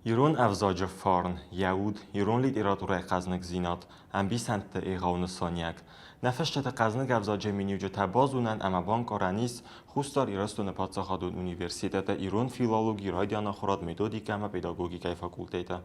Ирон ӕвзаджы фарн, йӕ уд, ирон литературӕйы хъӕзныгдзинад, ӕмбисӕндты егъау нысаниуӕг. Нӕ фысджыты хъӕзныг ӕвзаджы миниуджытӕ базонӕн ӕмӕ банкъарӕн ис Хуссар Ирыстоны паддзахадон университеты ирон филологи, райдиан ахуырад, методикӕ ӕмӕ педагогикӕйы факультеты.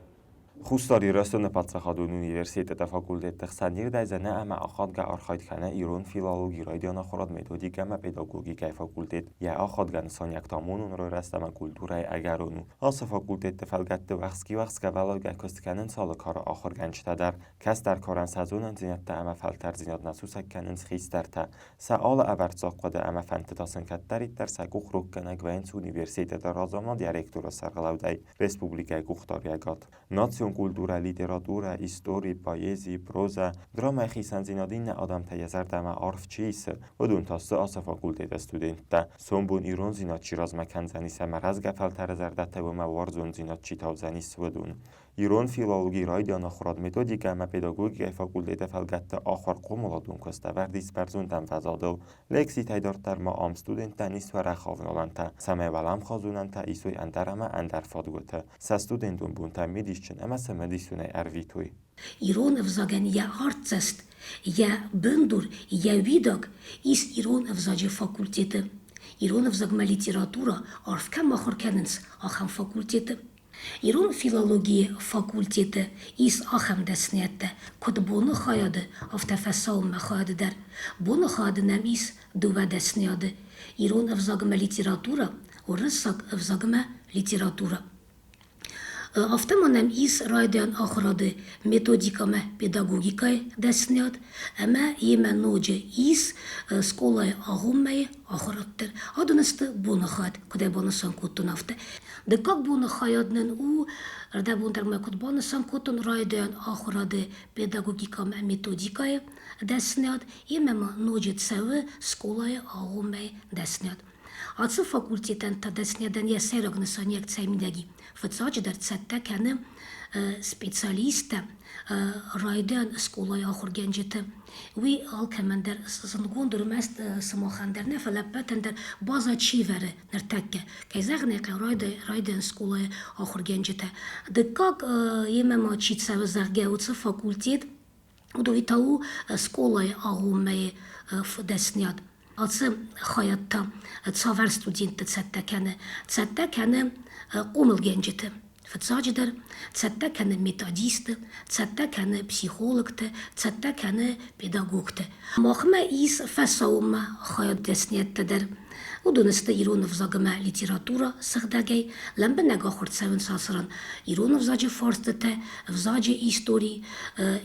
Хуссар Ирыстоны паддзахадон университеты факультетты хсӕн ирдӕй ӕмӕ ахадгӕ архайд кӕны ирон филологи, райдиан ахуырад, методикӕ ӕмӕ педагогикӕйы факультет. Йӕ ахадгӕ нысаниуӕг та монон райрӕзт ӕмӕ культурӕйы ӕгӕрон у. Ацы факультетты фӕлгӕтты уӕхски-уӕхск ӕвӕллайгӕ куыст кӕнынц алы кары ахуыргӕнджытӕ дӕр. Кӕстӕр карӕн сӕ зонындзинӕдтӕ ӕмӕ фӕлтӕрддзинад нӕ сусӕг кӕнынц хистӕртӕ. Сӕ алы ӕвӕрццаг хъуыды ӕмӕ фӕндты та сын кӕддӕриддӕр сӕ къух роггӕнӕг вӕййынц университеты разамынд йӕ ректоры сӕргълӕудӕй, республикӕйы къухдариуӕгад. Национ культурӕ, литературӕ, истори, поэзи, прозӕ, драмӕйы хицӕндзинад иннӕ адӕмтӕ йӕ зӕрдӕмӕ арф чи исы, уыдон та сты ацы факультеты студенттӕ. Сомбон ирондзинад чи размӕ кӕндзӕнис ӕмӕ рӕзгӕ фӕлтӕры зӕрдӕтӕ уымӕ уарзондзинад чи таудзӕнис, уыдон. Ирон филологийы райдиан ахуырад методикӕ ӕмӕ педагогикӕйы факультеты фӕлгӕтты ахуыр-хъомыладон куыст ӕвӕрд ис бӕрзонд ӕмвӕзадыл. Лекцитӕй дарддӕр ма ам студенттӕн ис уӕрӕх авналӕнтӕ, цӕмӕй уӕлӕмхасдзонӕнтӕ исой ӕндӕр ӕмӕ ӕндӕр фадгуыты, сӕ студентон бонтӕ мидисджын ӕмӕ цымыдисонӕй ӕрвитой. Ирон ӕвзагӕн йӕ артдзӕст, йӕ бындур, йӕ уидаг ис ирон ӕвзаджы факультеты. Ирон ӕвзагмӕ литературӕ арф кӕм ахуыр кӕнынц, ахӕм факультеты. Ирон филологийы факультеты ис ахӕм дӕсныйӕдтӕ, куыд боны хайады, афтӕ фӕсаумӕ хайады дӕр. Боны хайады нӕм ис дыууӕ дӕсныйады: ирон ӕвзагмӕ литературӕ, уырыссаг ӕвзагмӕ литературӕ. Афтӕ ма нӕм ис райдиан ахуырады методикӕмӕ педагогикӕйы дӕсныйад ӕмӕ йемӕ ноджы ис скъолайы агъоммӕйы ахуырад дӕр. Адон сты боны хайад, куыд ӕй банысан кодтон, афтӕ. Дыккаг боны хайад нын у, ӕрдӕбон дӕр мӕ куыд банысан кодтон, райдиан ахуырады педагогикӕмӕ методикӕйы дӕсныйад, йемӕ ма ноджы цӕуы скъолайы агъоммӕйы дӕсныйад. Ацы факультетӕн та дӕсныйадӕн йӕ сӕйраг нысаниуӕг цӕй мидӕг и? Фыццаджыдӕр цӕттӕ кӕны специалисттӕ, райдиан скъолайы ахуыргӕнджыты. Уый алкӕмӕн дӕр зындгонд ӕрмӕст сымахӕн дӕр нӕ, фӕлӕ ӕппӕтӕн дӕр база чи вӕры ныртӕккӕ. Кӕй зӕгъын ӕй хъӕуы, райдиан скъолайы ахуыргӕнджытӕ. Дыккаг, йемӕ ма чи цӕуы, зӕгъгӕ, уыцы факультет Уыдои та у скъолайы агъоммӕйы дӕсныйад. Ацы хайад та цавӕр студентты цӕттӕ кӕны? Цӕттӕ кӕны хъомылгӕнджыты. Фыццаджыдӕр, цӕттӕ кӕны методисты, цӕттӕ кӕны психологты, цӕттӕ кӕны педагогты. Махмӕ ис фӕсаумӕ хайад дӕсныйӕдтӕ дӕр. Уыдон сты ирон ӕвзаг ӕмӕ литературӕ сыгъдӕгӕй, лӕмбынӕг ахуыр цӕуынц ацы ран ирон ӕвзаджы фарстытӕ, ӕвзаджы истори,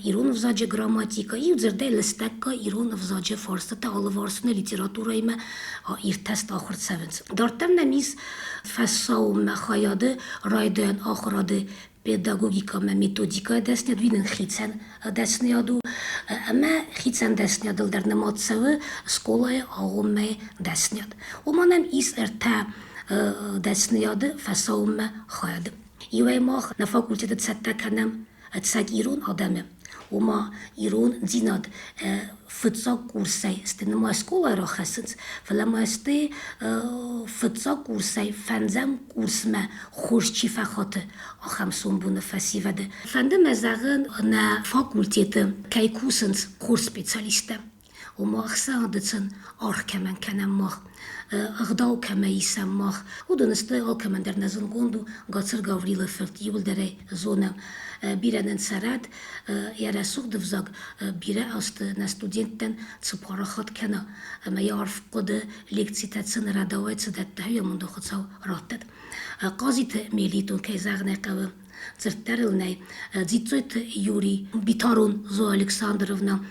ирон ӕвзаджы грамматикӕ, иу дзырдӕй лыстӕггай ирон ӕвзаджы фарстытӕ алыварсоны литературӕимӕ иртӕст ахуыр цӕуынц. Дарддӕр нӕм ис фӕсаумӕ хайады райдайӕн ахуырады педагогикӕмӕ методикӕйы дӕсныйад, уый нын хицӕн дӕсныйад у ӕмӕ хицӕн дӕсныйадыл дӕр нымад цӕуы скъолайы агъоммӕйы дӕсныйад. Уымӕн ӕм ис ӕртӕ дӕсныйады фӕсаумӕ хайады. Иуӕй мах нӕ факультеты цӕттӕ кӕнӕм ӕцӕг ирон адӕмы, ома ирондзинад фыццаг курсӕй сты нымай скъолайы рахӕссынц, фӕлӕ ма сты фыццаг курсӕй фӕндзӕм курсмӕ хорз чи фӕхаты, ахӕм сомбоны фӕсивӕды. Фӕнды мӕ зӕгъын, нӕ факультеты кӕй кусынц хорз специалисттӕ. Ома ӕхсӕнады сын аргъ кӕмӕн кӕнӕм мах, ӕгъдау кӕмӕ исӕм мах, уыдон сты алкӕмӕн дӕр нӕ зындгонд у Гацыр Гаврилы фырт, иуылдӕр ӕй зонӕм. Бирӕ нын цӕрӕд, йӕ рӕсугъд ӕвзаг бирӕ азты нӕ студенттӕн цы парахат кӕна ӕмӕ йӕ арф хъуыды лекцитӕ цы рӕдауӕй цы дӕтта, уый амонды Хуыцау раттӕд. Хъазиты Мелитон, кӕй зӕгъын ӕй хъӕуы, дзырд дӕр ыл нӕй. Дзиццойты Юрий, Битарон Зоя Александровна,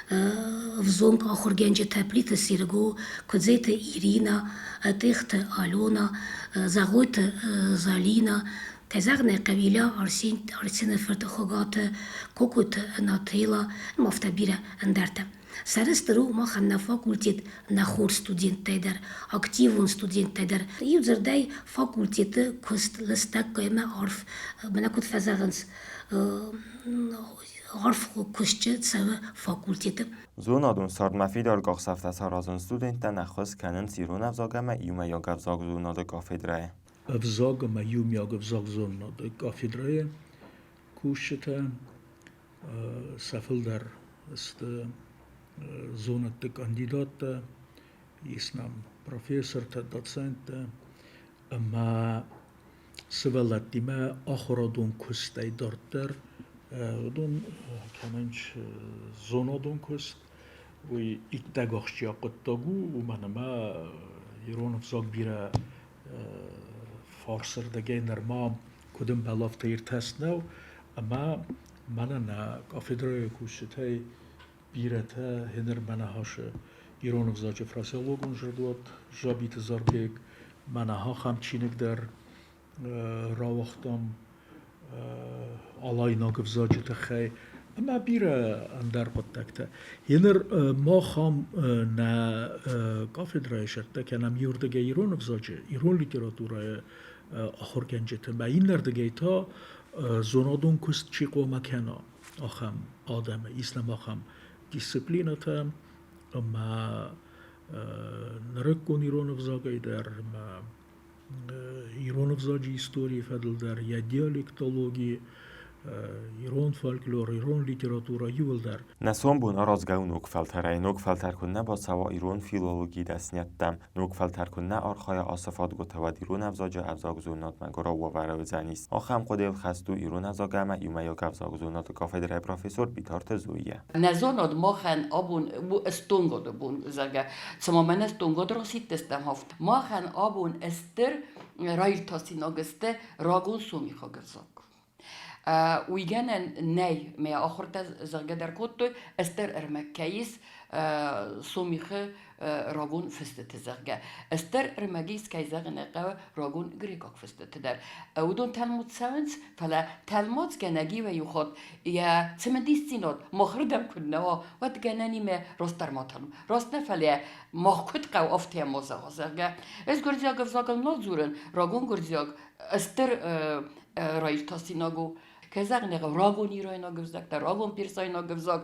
ӕвзонг ахуыргӕнджытӕ Плиты Серго, Куыдзеты Ирина, Тъехты Алена, Зӕгъойты Залина, кӕй зӕгъын ӕй хъӕуы, Илья Арсены фырт Хуыгаты, Кокойты Нателла ӕмӕ афтӕ бирӕ ӕндӕртӕ. Сӕрыстыр у махӕн нӕ факультет нӕ хорз студенттӕй дӕр, активон студенттӕй дӕр. Иу дзырдӕй, факультеты куыст лыстӕг ӕмӕ арф, мӕнӕ куыд фӕзӕгъынц, арф куыстджы цӕуы факультеты. Зонадон цардмӕ фидар къахдзӕфтӕ саразын студенттӕн ӕххуыс кӕнынц ирон ӕвзаг ӕмӕ иумӕйаг ӕвзагзонады кафедрӕйы. ӕвзаг ӕмӕ иумиаг ӕвзагзонынады кафедрӕйы кусджытӕ. Сӕ фылдӕр сты зонӕдты кандидаттӕ, ис нӕм профессортӕ, доценттӕ ӕмӕ сывӕллӕттимӕ ахуырадон куыстӕй дарддӕр уыдон кӕнынц зонадон куыст. Уый иттӕг ахсджиаг хъуыддаг у, уымӕн ӕмӕ ирон ӕвзаг бирӕ фарсырдыгӕй нырма куыд ӕмбӕлы, афтӕ иртӕст нӕу. Ӕмӕ мӕнӕ нӕ кафедрӕйы кусджытӕй бирӕтӕ гъеныр мӕнӕ хӕсы ирон ӕвзаджы фразеологон дзырдуат Жабиты Зарбег, мӕнӕ ахӕм чиныг дӕр рауагътам алайнаг ӕвзаджы тыххӕй ӕмӕ бирӕ ӕндӕр хъуыддӕгтӕ. Еныр мах ам нӕ кафедрӕйы сӕртӕ кӕнӕм иуырдыгӕй ирон ӕвзаджы, ирон литературӕйы ахуыргӕнджыты ӕмӕ иннӕрдыгӕй та зонадон куыст чи хъуамӕ кӕна, ахӕм адӕмы, ис нӕм ахӕм дисциплинӕтӕ ӕмӕ нырыккон ирон ӕвзагӕй дӕр ӕмӕ ирон ӕвзаджы историйы фӕдыл дӕр, йӕ диалектологи, ирон фольклор, ирон литературӕ иууылдӕр. Нӕ сомбон аразгӕ у ног фӕлтӕрӕй. Ног фӕлтӕр куы нӕ бацӕуа ирон филологийы дӕсниӕдтӕм, ног фӕлтӕр куы нӕ архайа ацы фадгуыты, уӕд ирон ӕвзаджы ӕвзагзонынадмӕ гуырау уавӕры уыдзӕнис. Ахӕм хъуыдыйыл хӕст у ирон ӕвзаг ӕмӕ иумӕйаг ӕвзагзонынады кафедрӕйы профессор Битарты Зоя. Нӕ зонад махӕн абон у стонгады бон, зӕгъгӕ, цыма мӕнӕ стонгад расидтыстӕм афтӕ. Махӕн абон стыр раиртасинаг сты рагон сомихаг ӕвзаг. Уый гӕнӕн нӕй, мӕ ахуыртӕ зӕгъгӕ дӕр кодтой, стыр ӕрмӕг кӕй ис Сомихы рагон фыстыты, зӕгъгӕ. Стыр ӕрмӕг ис, кӕй зӕгъын ӕй хъӕуы, рагон грекъаг фыстыты дӕр. Уыдон тӕлмац цӕуынц, фӕлӕ тӕлмацгӕнӕг иуӕй-иу хатт йӕ цымыдисдзинад махырдӕм куыд нӕ уа, уӕд гӕнӕнимӕ растдӕр ма тӕлм. Раст нӕ, фӕлӕ мах куыд хъӕуы, афтӕ ма зӕгъа, зӕгъгӕ. Ӕз гуырдзиаг ӕвзагыл нал дзурын, рагон гуырдзиаг стыр раиртасинаг у. Кӕй зӕгъын ӕй хъӕуы, рагон ирайнаг ӕвзӕгтӕ, рагон персайнаг ӕвзаг,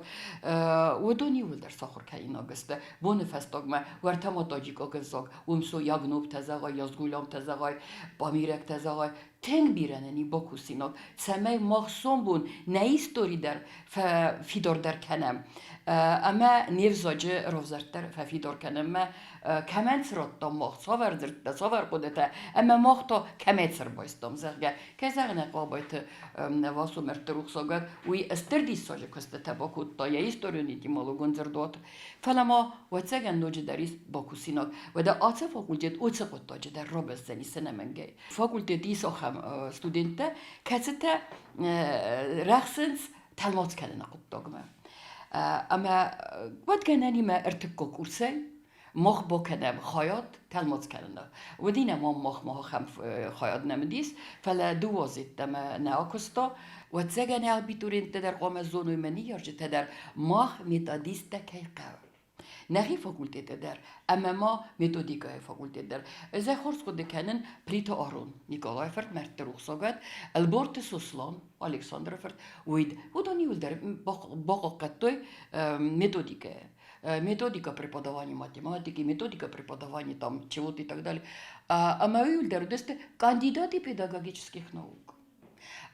уыдон иууылдӕр сахуыр кӕнинаг сты. Боны фӕстагмӕ уӕртӕ ма таджикаг ӕвзаг, уым со ягнобтӕ зӕгъай, язгулямтӕ зӕгъай, памирӕгтӕ зӕгъай, тынг бирӕ нын и бакусинаг, цӕмӕй мах сомбон нӕ истори дӕр фӕфидардӕр кӕнӕм ӕмӕ не взаджы равзӕрд дӕр фӕфидар кӕнӕм. Кӕмӕн цы радтам мах, цавӕр дзырдтӕ, цавӕр хъуыдытӕ, ӕмӕ мах та кӕмӕй цы ӕрбайстам, зӕгъгӕ, кӕй зӕгъын ӕй хъӕуы, Васо мӕрдты рухсагӕн, уый стыр диссаджы куыстытӕ бакодта йӕ историон-этимологон дзырдуат. Фӕлӕ ма, ӕвӕццӕгӕн, ноджыдӕр ис бакусинаг. Уӕдӕ ацы факультет уыцы хъуыддаджы дӕр рабӕздзӕнис ӕнӕмӕнгӕй. Факультеты ис ахӕм студенттӕ, кӕцытӕ рӕхсынц тӕлмац кӕныны хъуыддагмӕ. Ӕмӕ уӕд гӕнӕнимӕ ӕртыккаг курсӕй мах бакӕнӕм хайад тӕлмац кӕныны. Уыди нӕм ам махмӕ ахӕм хайад нӕм уыдис, фӕлӕ дыууӕ азы нӕ акуыста. Ӕвӕццӕгӕн абитуриенттӕ дӕр хъуамӕ зоной мӕ ныййарджытӕ дӕр, мах методисттӕ кӕй хъӕуы. Нӕхи факультеты дӕр ӕмӕ ма методикӕйы факультет дӕр. Ӕз ӕй хорз хъуыды кӕнын Плиты Арон, Николайы фырт, мӕрдты рухсагад, Ӕлборты Сослан, Александры фырт, уый уыдон иууылдӕр бахъахъхъӕдтой методикӕйы. Методика преподавания математики, методика преподавания там чего-то и так далее. Ӕмӕ иууылдӕр уыдысты кандидаты педагогических наук.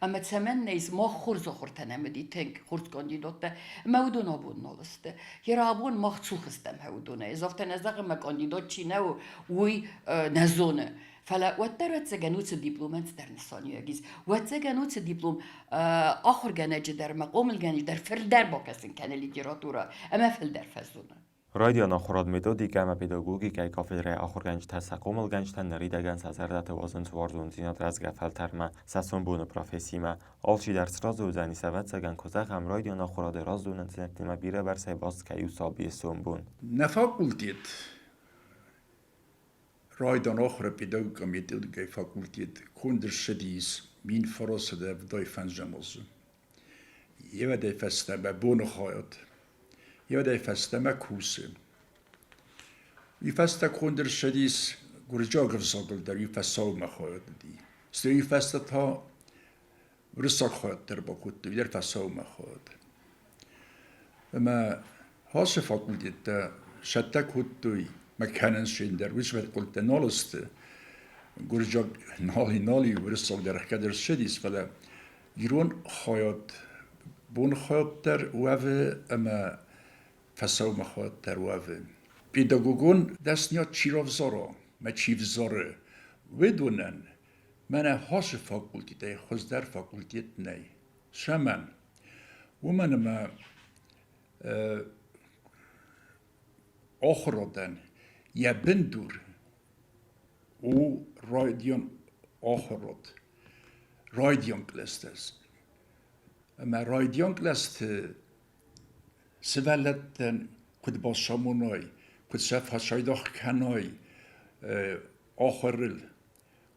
Ӕмӕ цӕмӕн нӕ ис мах хорз ахуыртӕ нӕм уыди тынг хорз кандидаттӕ, ӕмӕ уыдон абон нал сты. Йе абон мах цух стӕм уыдонӕй. Ӕз афтӕ нӕ зӕгъын, мӕ кандидат чи нӕ у, уый нӕ зоны. Фӕлӕ уӕддӕр ӕцӕгӕн уыцы дипломӕн цыдӕр нысаниуӕг ис. Ӕцӕгӕн уыцы диплом ахуыргӕнӕджы дӕр ӕмӕ хъомылгӕнӕджы дӕр фылдӕр бакӕсын кӕны литературӕ ӕмӕ фылдӕр фӕзоны. Райдиан ахуырад методикӕ ӕмӕ педагогикӕйы кафедрӕйы ахуыргӕнджытӕ сӕ хъомылгӕнджытӕн ныридӕгӕн сӕ зӕрдӕты уадзынц уарзондзинад рӕзгӕ фӕлтӕрмӕ, сӕ сомбоны профессимӕ. Алчидӕр сразы уыдзӕнис, ӕвӕццӕгӕн, куы зӕгъӕм, райдиан ахуырады раздзонындзинӕдтимӕ бирӕбӕрцӕй баст кӕй у сабийы сомбон. Нӕ факультет райдиан ахуыры педагогикӕ методикӕйы факультет конд ссыдис 1975 азы. Евӕдӕй фӕстӕмӕ боны хайад, евӕдӕй фӕстӕмӕ кусы. Уый фӕстӕ конд ӕрцыдис гуырдзиаг ӕвзагыл дӕр уый фӕсаумӕ хайад уыди. Стӕй уый фӕстӕ та уырыссаг хайад дӕр бакодтой, уый дӕр фӕсаумӕ хайад. Ӕмӕ ацы факультеттӕ цӕттӕ кодтой мӕ кӕнынц се ндӕр, уыцы факультеттӕ нал сты. Гуырдзиаг нал и, нал и, уырыссаг дӕр ӕхгӕд ӕрцыдис, фӕлӕ ирон хайад боны хайад дӕр уӕвы ӕмӕ фӕсаумӕ хайад дӕр уӕвы. Педагогон дӕсниад чи равзара мӕ чи взары, уыдонӕн мӕнӕ хасы факультетӕй хуыздӕр факультет нӕй. Цӕмӕн? Уымӕн ӕмӕ ахуырадӕн йӕ бындур у райдиан ахуырад, райдиан кълӕстӕ. Ӕмӕ райдиан кълӕсты сывӕллӕттӕн куыд бацамоной, куыд сӕ фӕцайдагъ кӕной ахуырыл,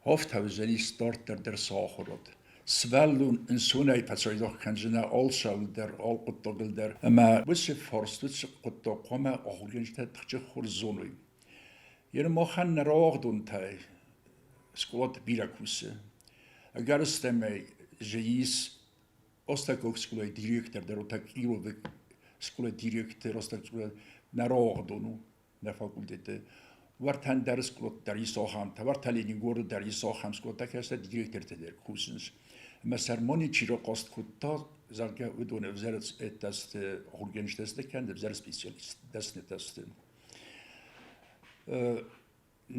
афтӕ уыдзӕнис дарддӕр дӕр сӕ ахуырад. Сывӕллон ӕнцонӕй фӕцайдагъ кӕндзынӕ алцӕуыл дӕр, алы хъуыддагыл дӕр. Ӕмӕ уыцы фарст, уыцы хъуыддаг хъуамӕ ахуыргӕнджытӕ тыхджын хорз зоной. Йе махӕн нӕ рауагъдонтӕй скъолаты бирӕ кусы. Ӕгӕрыстӕмӕй дзы ис Остаков скъолайы директор дӕр, так Кировы скъолайы директор, Остак скъолайы нӕ рауагъдон у нӕ факультеты. Уӕртӕн дӕр скъолат дӕр ис ахӕмтӕ, уӕртӕ Ленингоры дӕр ис ахӕм скъолатӕ, кӕцытӕ директортӕ дӕр кусынц. Ӕмӕ сӕрмони чи рахъаст кодта, зӕгъгӕ, уыдон ӕвзӕр сты ахуыргӕнджытӕ сты кӕнӕ ӕвзӕр специалист дӕснытӕ сты.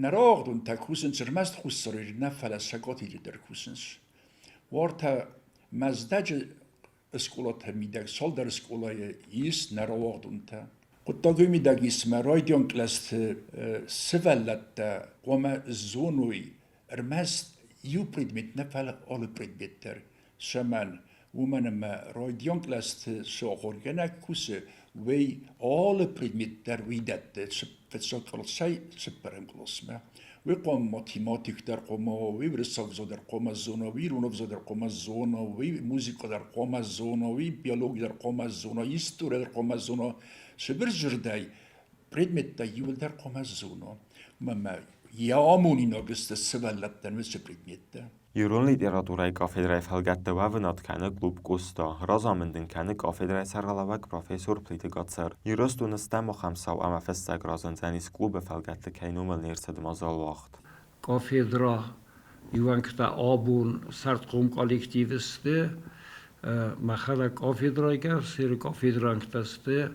Нӕ рауагъдонтӕ кусынц ӕрмӕст Хуссар Иры нӕ, фӕлӕ Цӕгат Иры дӕр кусынц. Уартӕ Мӕздӕджы скъолаты мидӕг цалдӕр скъолайы ис нӕ рауагъдонтӕ. Хъуыддаг уый мидӕг ис, ӕмӕ райдиан кълӕсты сывӕллӕттӕ хъуамӕ зоной ӕрмӕст иу предмет нӕ, фӕлӕ алы предмет дӕр. Цӕмӕн? Уымӕн ӕмӕ райдиан кълӕсты цы ахуыргӕнӕг кусы, уый алы предмет дӕр уый дӕтты фыццаг къласӕй цыппӕрӕм къласмӕ. Уый хъуамӕ математик дӕр хъуамӕ уа, уый уырыссаг ӕвзаг дӕр хъуамӕ зона, уый ирон ӕвзаг дӕр хъуамӕ зона, уый музыкӕ дӕр хъуамӕ зона, уый биологи дӕр хъуамӕ зона, истори дӕр хъуамӕ зона. Цыбыр дзырдӕй, предметтӕ иуылдӕр хъуамӕ зона. Ӕмӕ йӕ амонинаг сты сывӕллӕттӕн уыцы предметтӕ. Ирон литературӕйы кафедрӕйы фӕлгӕтты уӕвынад кӕны клуб Къоста, разамынд ын кӕны кафедрӕйы сӕргълӕууӕг профессор Плиты Гацыр. Ирыстоны стӕм ахӕм цау ӕмӕ фыссӕг разындзӕнис клубы фӕлгӕтты кӕй номыл не рцыд мадзал уагъд. Кафедра иуӕнгтӕ абон цӕрдхъом коллектив сты, мӕхӕдӕг кафедрайы гӕс, кафедрӕнгтӕ сты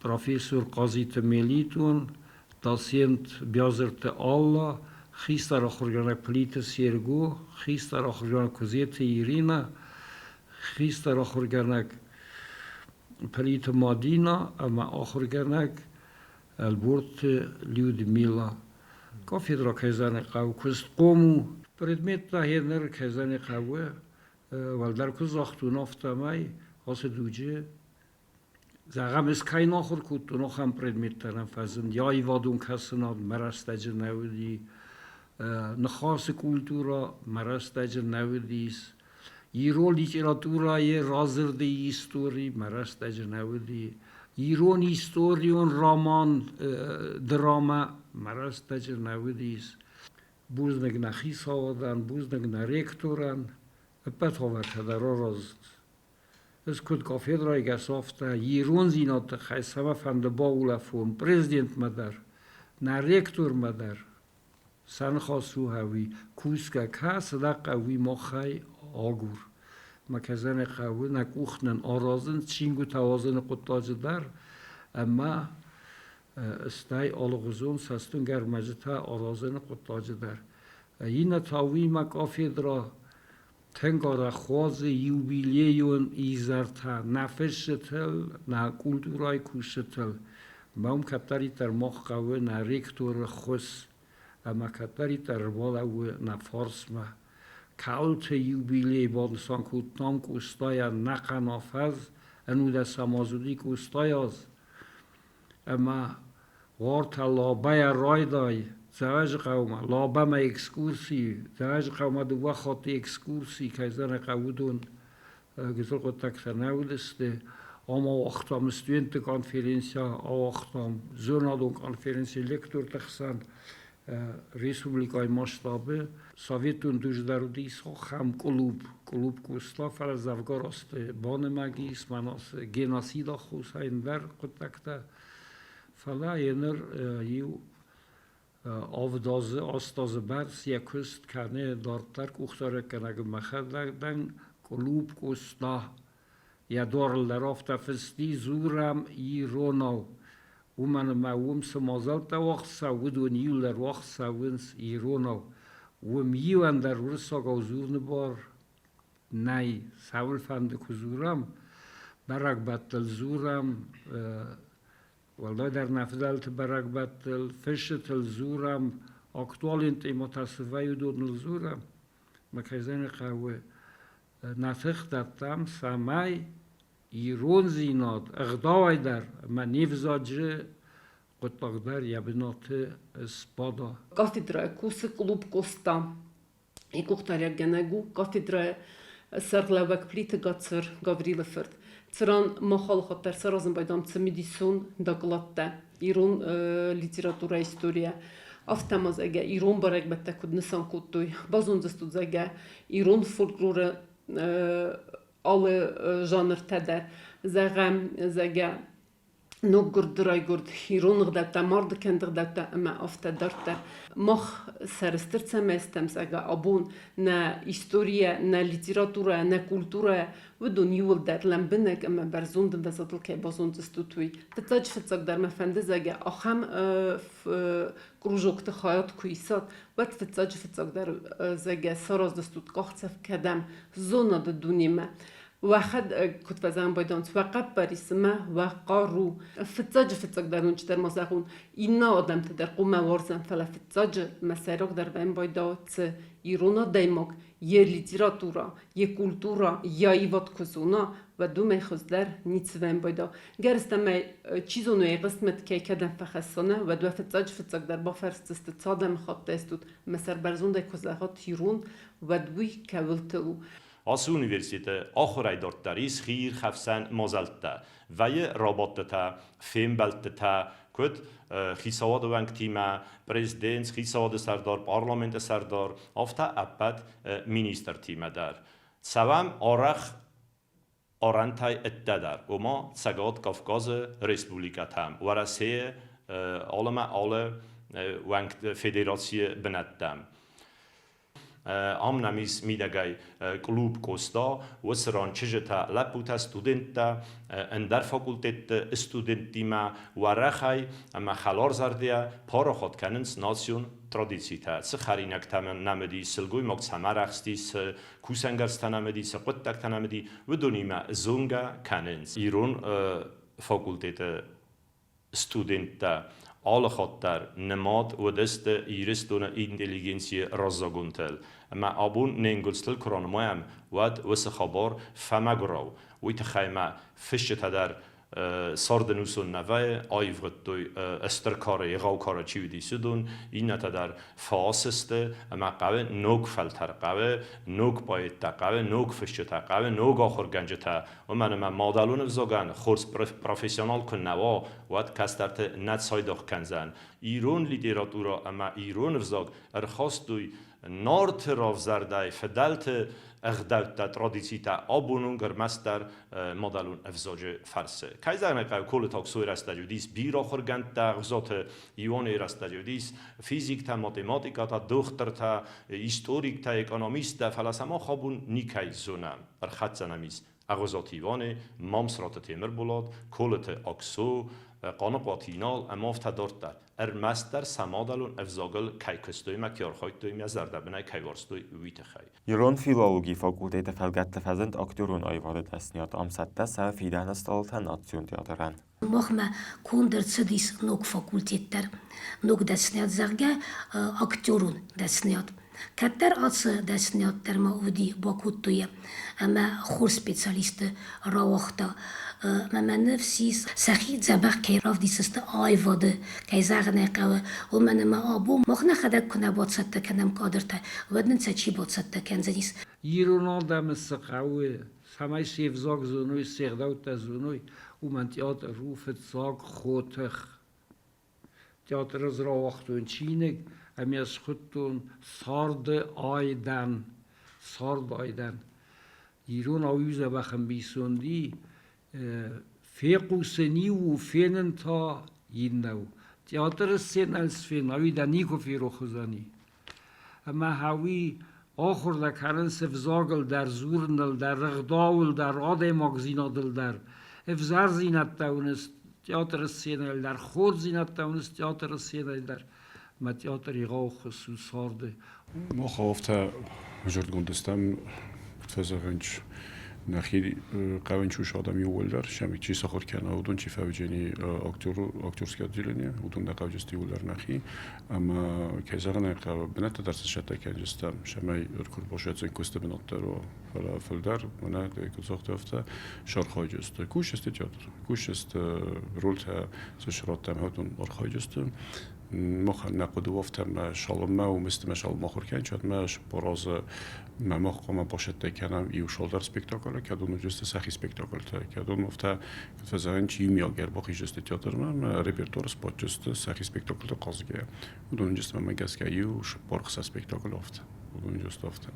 профессор Хъазиты Мелитон, доцент Биазырты Алла, хистӕр ахуыргӕнӕг Плиты Серго, хистӕр ахуыргӕнӕг Куыдзеты Иринӕ, хистӕр ахуыргӕнӕг Плиты Мадинӕ ӕмӕ ахуыргӕнӕг Ӕлборты Людмила. Кафедра кӕй хъӕуы куыстхъом у. Предметтӕ гъеныр кӕй хъӕуы, уӕлдӕр куы загътон, афтӕмӕй ацы дуджы Зӕгъӕм, ӕз кӕй нӕ ахуыр кодтон, ахӕм предметтӕ нӕм фӕзынди. Аивадон кӕсынад мӕ рӕстӕджы нӕ уыди, ныхасы культурӕ мӕ рӕстӕджы нӕ уыдис, ирон литературӕйы радзырды истори мӕ рӕстӕджы нӕ уыди, ирон историон роман, драмӕ мӕ рӕстӕджы нӕ уыдис. Бузныг нӕ хицауадӕн, бузныг нӕ ректорӕн, ӕппӕт уавӕртӕ дӕр арӕзт. Ӕз куыд кафедрайгӕс, афтӕ ирондзинады тыххӕй цӕмӕфӕнды баулӕфон президентмӕ дӕр, нӕ ректормӕ дӕр. Сӕ ныхас у ӕви кусгӕ ка, цы дӕ хъӕуы махӕй агур. Мӕ кӕзӕны хъӕуы нӕ къух нын аразын чингуытӕ уадзыны хъуыддаджы дӕр ӕмӕ стӕй алыгъуызон цӕстынгӕрмӕджытӕ аразыны хъуыддаджы дӕр. Иннӕ та уыимӕ кафедра Тынг арӕх уадзы юбилейон изӕртӕ нӕ фысджытыл, нӕ культурӕйы кусджытыл. Мӕ уым кӕддӕриддӕр мах хъӕуы нӕ ректоры ххуыс ӕмӕ кӕддӕриддӕр ӕрбалӕууы нӕ фарсмӕ. Кӕуылты юбилей банысан кодтам Къостайӕн нӕхъӕн афӕдз, ӕнудӕсӕм аз уыди Къостайы аз. Ӕмӕ уартӕ Лабӕйӕ райдай Дзӕуӕджыхъӕумӕ, Лабӕмӕ экскурси, Дзӕуӕджыхъӕумӕ дыууӕ хатты экскурси, кӕй зӕгъын хъӕуы, уыдон гыццыл хъуыддӕгтӕ нӕ уыдысты. Ам ауагътам студентты конференци, ауагътам зонадон конференци лекторты хсӕн республикӕйы масштабы. Советон дуджы дӕр уыдис ахӕм клуб, клуб Къоста, фӕлӕ дзӕвгар азты банымӕг ис, мӕнӕ ацы геноциды аххосӕй ӕндӕр хъуыддӕгтӕ. Фӕлӕ йе ныр иу Авд азы, аст азы бӕрц йӕ куыст кӕны дарддӕр къухдариуӕггӕнӕг мӕхӕдӕг дӕн клуб Къоста. Йӕ дуарыл дӕр афтӕ фысти «Дзурӕм иронау». Уымӕн ӕмӕ уым цы мадзӕлттӕ уагъд цӕуы, уыдон иуылдӕр уагъд цӕуынц иронау. Уым иу ӕндӕр уырыссагау дзурыны бар нӕй. Цӕуылфӕнды куы дзурӕм, бӕрӕгбӕттыл дзурӕм, уӕлдайдӕр нӕ фыдӕлты бӕрӕгбӕттыл, фысджытыл дзурӕм, актуалон темӕтӕ цы вӕййы, уыдоныл дзурӕм. Мӕ кӕй зӕгъын хъӕуы, нӕ тых дӕттӕм, цӕмӕй ирондзинад ӕгъдауӕй дӕр ӕмӕ не взаджы хъуыддаг дӕр йӕ бынаты сбада. Кафедрӕ кусы клуб Къоста. И къухдариуӕггӕнӕг у кафедрӕйы сӕргълӕууӕг Плиты Гацыр Гаврилы фырт. Цыран мах алыхатт дӕр саразын байдам цымыдисон докладтӕ ирон литературӕйы историйӕ. Афтӕ ма, зӕгъгӕ, ирон бӕрӕгбӕттӕ куыд нысан кодтой, базондзыстут, зӕгъгӕ, ирон фольклоры алы жанртӕ дӕр. Зӕгъӕм, зӕгъгӕ, ноггуырд райгуырд ирон ӕгъдӕуттӕ, марды кӕнд ӕгъдӕуттӕ ӕмӕ афтӕ дарддӕр. Мах сӕрыстыр цӕмӕй стӕм, зӕгъгӕ, абон нӕ историйӕ, нӕ литературӕ, нӕ культурӕ, уыдон иууылдӕр лӕмбынӕг ӕмӕ бӕрзонд ӕмвӕзадыл кӕй базондзыстут, уый. Фыццаджы-фыццагдӕр мӕ фӕнды, зӕгъгӕ, ахӕм кружокты хайад куы исат, уӕд фыццаджы-фыццагдӕр, зӕгъгӕ, сараздзыстут къахдзӕф кӕдӕм зонады дунемӕ. Уӕхӕдӕг куыд фӕзӕгъын байдайынц, уӕ хъӕппӕрисмӕ, уӕ хъару. Фыццаджы-фыццагдӕр уын чидӕр ма зӕгъон, иннӕ адӕмты дӕр хъуамӕ уарзӕм, фӕлӕ фыццаджы мӕ сӕйрагдӕр вӕййын байдайы цы ирон адӕймаг йе литературӕ, йе культурӕ, йӕ аивад куы зона, уӕд уымӕй хуыздӕр ницы вӕййын байдайы. Гӕрыстӕмӕй, чи зоны, йӕ хъысмӕт кӕй кӕдӕм фӕхӕссона, уӕд уӕ фыццаджы-фыццагдӕр бафӕрсдзысты, цы адӕмыхаттӕй стут, мӕ сӕрбӕрзондӕй куы зӕгъат ирон, уӕд уый кӕуылты у. Ацы университеты ахуырӕй дарддӕр ис хиирхӕфсӕн мадзӕлттӕ, вӕййы рабадтытӕ, фембӕлдтытӕ, куыд хицауады уӕнгтимӕ, президент, хицауады сӕрдар, парламенты сӕрдар, афтӕ ӕппӕт министртимӕ дӕр. Цӕуӕм арӕх арӕнтӕй ӕддӕдӕр, ома Цӕгат Кавказы республикӕтӕм, Уӕрӕсейы алы алы уӕнгты федерацийы бынӕттӕм. Ам нӕм ис мидӕгӕй клуб Къоста, уыцы ран чызджытӕ, лӕппутӕ, студенттӕ, ӕндӕр факультетты студенттимӕ уӕрӕхӕй ӕмӕ хӕларзӕрдӕйӕ парахат кӕнынц национ традицитӕ. Цы хӕринӕгтӕ нӕм уыди, сылгоймаг цӕмӕ рӕхсти, цы кусӕнгӕрзтӕ нӕм уыди, цы хъуыддӕгтӕ нӕм уыди, уыдонимӕ зонгӕ кӕнынц. Ирон факультеты студенттӕ алы хатт дӕр нымад уыдысты Ирыстоны интеллигенцийы раззагонтыл. Ӕмӕ абон не нгуылдзтыл куы ранымайӕм, уӕд уыцы хабар фӕмӕгуырау. Уый тыххӕй ма фысджытӕ дӕр царды нусон нӕ вӕййы, аивгъуыдтой стыр кары, егъау кары чи уыдис, уыдон, иннӕтӕ дӕр фӕасысты ӕмӕ хъӕуы ног фӕлтӕр, хъӕуы ног поэттӕ, хъӕуы ног фысджытӕ, хъӕуы ног ахуыргӕнджытӕ, уымӕн ӕмӕ мадӕлон ӕвзагӕн хорз профессионал куы нӕ уа, уӕд кӕстӕрты нӕ цайдагъ кӕндзӕн. Ирон литературӕ ӕмӕ ирон ӕвзаг ӕрхастой Нарты равзӕрдӕй фыдӕлты ӕгъдӕуттӕ, традицитӕ абон онг ӕрмӕстдӕр мадӕлон ӕвзаджы фӕрцы. Кӕй зӕгъын ӕй хъӕуы, Колыты Аксойы рӕстӕджы уыдис бирӕ ахуыргӕндтӕ, Ӕгъуызаты Ионайы рӕстӕджы уыдис физиктӕ, математикӕтӕ, дохтыртӕ, историктӕ, экономисттӕ, фӕлӕ сӕ мах абон никӕй зонӕм. Ӕрхӕццӕ нӕм ис Ӕгъуызаты Иваны, Мамсыраты Темырболат, Колыты Аксо, Хъаныхъуаты Инал ӕмӕ афтӕ дарддӕр. Ӕрмӕстдӕр сӕ мадӕлон ӕвзагыл кӕй куыстой ӕмӕ кӕй архайдтой ӕмӕ зӕрдӕбынӕй кӕй уарзтой, уый тыххӕй. Ирон филологийы факультеты фӕлгӕтты фӕзынд актерон аивады дӕсныйад, ам цӕттӕ сӕ фидӕны стъалытӕ национ театрӕн. Махмӕ конд ӕрцыдис ног факультет дӕр, ног дӕсныйад, зӕгъгӕ, актерон дӕсныйад. Кӕддӕр ацы дӕсныйад дӕр ма уыди бакодтой йӕ ӕмӕ хорз специалистты рауагъта. Ӕмӕ мӕ ныфс ис, сӕхи дзӕбӕх кӕй равдисдзысты аивады, кӕй зӕгъын ӕй хъӕуы, уымӕн ӕмӕ абон мах нӕхӕдӕг куы нӕ бацӕттӕ кӕнӕм кадртӕ, уӕд нын сӕ чи бацӕттӕ кӕндзӕнис. Ирон адӕмы цы хъӕуы, цӕмӕй се взаг зоной, се гъдӕуттӕ зоной, уымӕн театр у фыццаг хотых. Театры ӕз рауагътон чиныг ӕмӕ схуыдтон «Царды айдӕн». Царды айдӕн. Иронау иу дзӕбӕх ӕмбисонди фехъусын иу у, фенын та иннӕ у. Театры сценӕйыл цы фена, уый дӕ никуы ферох уыдзӕни. Ӕмӕ уый ахуыр дӕ кӕнынц ӕвзагыл дӕр, дзурыныл дӕр, ӕгъдауыл дӕр, адӕймагдзинадыл дӕр. Ӕвзӕрдзинӕдтӕ уынынц театры сценӕйыл дӕр, хорздзинӕдтӕ уынынц театры сценӕйыл дӕр. Ӕмӕ театр егъау ххуыс у царды. Мах афтӕ зӕрдгонд стӕм, куыд фӕзӕгъынц, нӕхи хъӕуӕн чус адӕм иууылдӕр, сӕм чи сахуыр кӕна, уыдон чи фӕуыдзӕни актер, актерский отделение, уыдон нӕ хъӕуджысты иууылдӕр нӕхи. Ӕмӕ, кӕй зӕгъын ӕй хъӕуы, бынӕттӕ дӕр сын сӕттӕ кӕнджыстӕм, цӕмӕй ӕркуырбосӕцӕн куысты бынат дӕр уа. Фӕлӕ фылдӕр, мӕнӕ куыд загътай, афтӕ сархайджысты. Кусджысты театр, кусджысты рольтӕ цы срадтам, уыдон архайджысты. Махӕн нӕ хъуыды у афтӕ, ӕмӕ цалынмӕ уым ӕмӕ цалынмӕ ахуыр кӕнын, уӕдмӕ 40 азы мӕ мах хъуамӕ бацӕттӕ кӕнӕм иу цалдӕр спектаклы, кӕдон уыдысты сӕхи спектаклтӕ, кӕдон афтӕ, куыд фӕзӕгъынц, иумиаг ӕрбахиздзысты театрмӕ ӕмӕ репертуары сбаддзысты сӕхи спектаклты хъазгӕйӕ. Уыдон уыдысты мӕнмӕ гӕсгӕ иу 46 спектаклы афтӕ. Уыдон уыдысты афтӕ.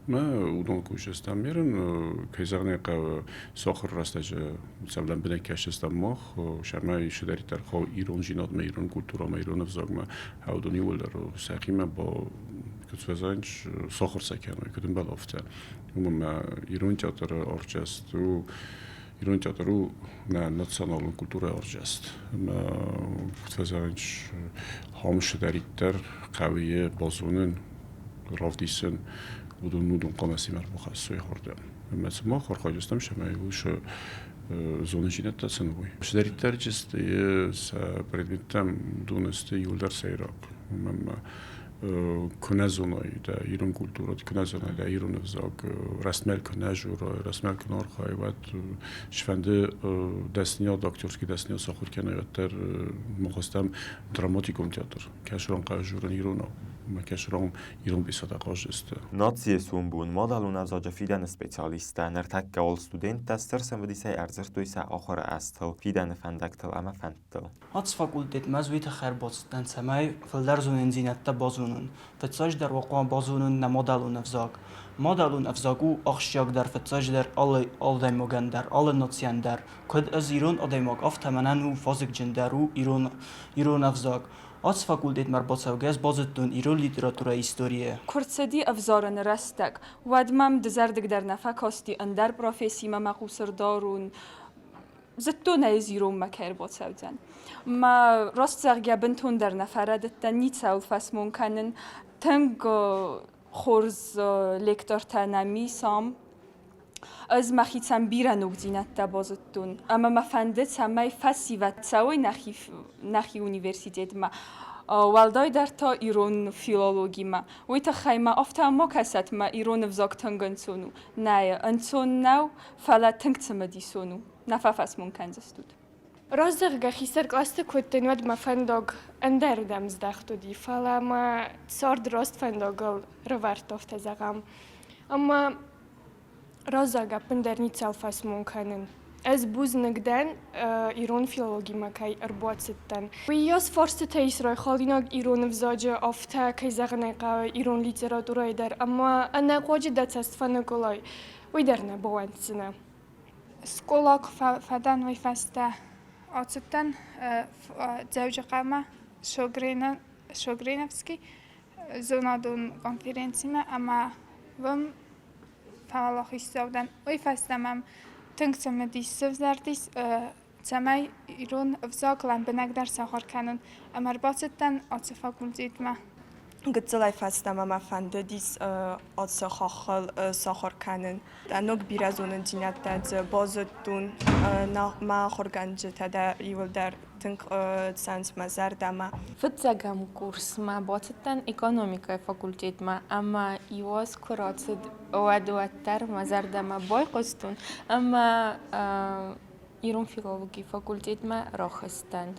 Мӕ уыдон кусджытӕм мерын, кӕй зӕгъын ӕй хъӕуы, сахуыр рӕстӕджы сӕм лӕмбынӕг кӕсдзыстӕм мах, сӕмӕ цыдӕриддӕр хъӕуы ирондзинадмӕ, ирон культурӕмӕ, ирон ӕвзагмӕ, уыдон иууылдӕр сӕхимӕ ба куыд фӕзӕгъынц, сахуыр сӕ кӕной, куыд ӕмбӕлы, афтӕ. Уымӕн ӕмӕ ирон театры артдзӕст у Ирон театр у нӕ националон культурӕйы артдзӕст. Ӕмӕ куыд фӕзӕгъынц, хъуамӕ цыдӕриддӕр хъӕуы базонын, равдисын, уыдон хъуамӕ семӕ ӕрбахӕссой хордӕм. Ӕмӕ сымах архайдзыстӕм, цӕмӕй уыцы зонындзинӕдтӕ сын уой. Цыдӕриддӕр сты сӕ предметтӕм, уыдон сты иуылдӕр сӕйраг. Уымӕн ӕмӕ куы нӕ зоной дӕ ирон культурӕ, куы нӕ зоной дӕ ирон ӕвзаг, рӕстмӕ куы нӕ дзурай, рӕстмӕ куы нӕ архайай, уӕд цыфӕнды дӕсныйад, актерский дӕсныйад сахуыр кӕнай, уӕддӕр махостӕм драматикон театр, кӕсыран хъӕуы дзурын иронау, ӕмӕ кӕсыран ирон пьесӕтӕ хъаздзысты. Нацийы сомбон мадӕлон ӕвзаджы фидӕны специалисттӕ ныртӕккӕ уал студенттӕ стыр цымыдисӕй ӕрдзырдтой сӕ ахуыры азтыл, фидӕны фӕндӕгтыл ӕмӕ фӕндтыл. Ацы факультетмӕ ӕз уый тыххӕй ӕрбацыдтӕн, цӕмӕй фылдӕр зонындзинӕдтӕ базонон. Фыццаджыдӕр уӕ хъуамӕ базонон нӕ мадӕлон ӕвзаг. Мадӕлон ӕвзаг у ахсджиагдӕр фыццаджыдӕр алы адӕймагӕн дӕр, алы нацийӕн дӕр. Куыд ӕз ирон адӕймаг, афтӕ мӕнӕн у вазыгджындӕр у ирон, ирон ӕвзаг. Ацы факультетмӕ ӕрбацӕугӕ ӕз базыдтон ирон литературӕйы историйӕ. Куы рцыди ӕвзарыны рӕстӕг, уӕд мӕм дызӕрдыг дӕр нӕ фӕкасти ӕндӕр профессимӕ мӕ хъус ӕрдарун, Зыдтон ӕй, ӕз иронмӕ кӕй ӕрбацӕудзӕн. Мӕ раст зӕгъгӕ, бынтондӕр нӕ фӕрӕдыдтӕн, ницӕуыл фӕсмон кӕнын. Тынг хорз лектортӕ нӕм ис ам. Ӕз мӕхицӕн бирӕ ногдзинӕдтӕ базыдтон ӕмӕ мӕ фӕнды, цӕмӕй фӕсивӕд цӕуой нӕхи, нӕхи университетмӕ. Уӕлдайдӕр та ирон филологимӕ. Уый тыххӕй мӕ афтӕ ма кӕсӕт, мӕ ирон ӕвзаг тынг ӕнцон у. Нӕ, ӕнцон нӕу, фӕлӕ тынг цымыдисон у. Нӕ фӕфӕсмон кӕндзыстут. Раст зӕгъгӕ, хистӕр кълӕсты куы уыдтӕн, уӕд мӕ фӕндаг ӕндӕрырдӕм здӕхт уыди, фӕлӕ мӕ цард раст фӕндагыл рывӕрдта, афтӕ зӕгъӕм. Ӕмӕ раззаг ӕппындӕр ницӕуыл фӕсмон кӕнын. Ӕз бузныг дӕн, ирон филологимӕ кӕй ӕрбацыдтӕн. Уыйас фарстытӕ ис райхалинаг ирон ӕвзаджы, афтӕ, кӕй зӕгъын ӕй хъӕуы, ирон литературӕйы дӕр ӕмӕ ӕнӕхъуаджы дӕ цӕст фӕныкъуылай, уый дӕр нӕ бауӕнддзынӕ. Скъола куы фӕдӕн, уый фӕстӕ ацыдтӕн Дзӕуджыхъӕумӕ Шогреновский зонадон конференцимӕ ӕмӕ уым фӕуӕлахиздзау дӕн. Уый фӕстӕ мӕм тынг цымыдис сывзӕрдис, цӕмӕй ирон ӕвзаг лӕмбынӕгдӕр сахуыр кӕнон ӕмӕ ӕрбацыдтӕн ацы факультетмӕ. Гыццылӕй фӕстӕмӕ мӕ фӕндыдис ацы хаххыл сахуыр кӕнын. Ног бирӕ зонындзинӕдтӕ дзы базыдтон. Мӕ ахуыргӕнджытӕ дӕр иууылдӕр тынг цӕуынц мӕ зӕрдӕмӕ. Фыццӕгӕм курсмӕ бацыдтӕн экономикӕйы факультетмӕ ӕмӕ иу аз куы рацыд, уӕд уӕддӕр мӕ зӕрдӕмӕ байхъуыстон ӕмӕ ирон филологийы факультетмӕ рахызтӕн.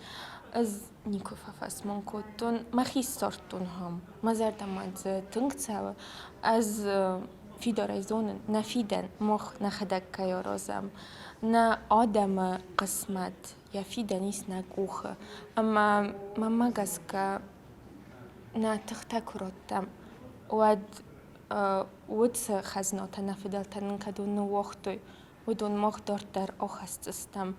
Ӕз никуы фӕфӕсмон кодтон, мӕхи ссардтон ам. Мӕ зӕрдӕмӕ дзы тынг цӕуы. Ӕз фидарӕй зонын, нӕ фидӕн мах нӕхӕдӕг кӕй аразӕм, нӕ адӕмы хъысмӕт йӕ фидӕн ис нӕ къухы. Ӕмӕ мӕнмӕ гӕсгӕ нӕ тыхтӕ куы радтӕм, уӕд уыцы хӕзнатӕ нӕ фыдӕлтӕ нын кӕдон ныууагътой, уыдон мах дарддӕр ахӕсдзыстӕм.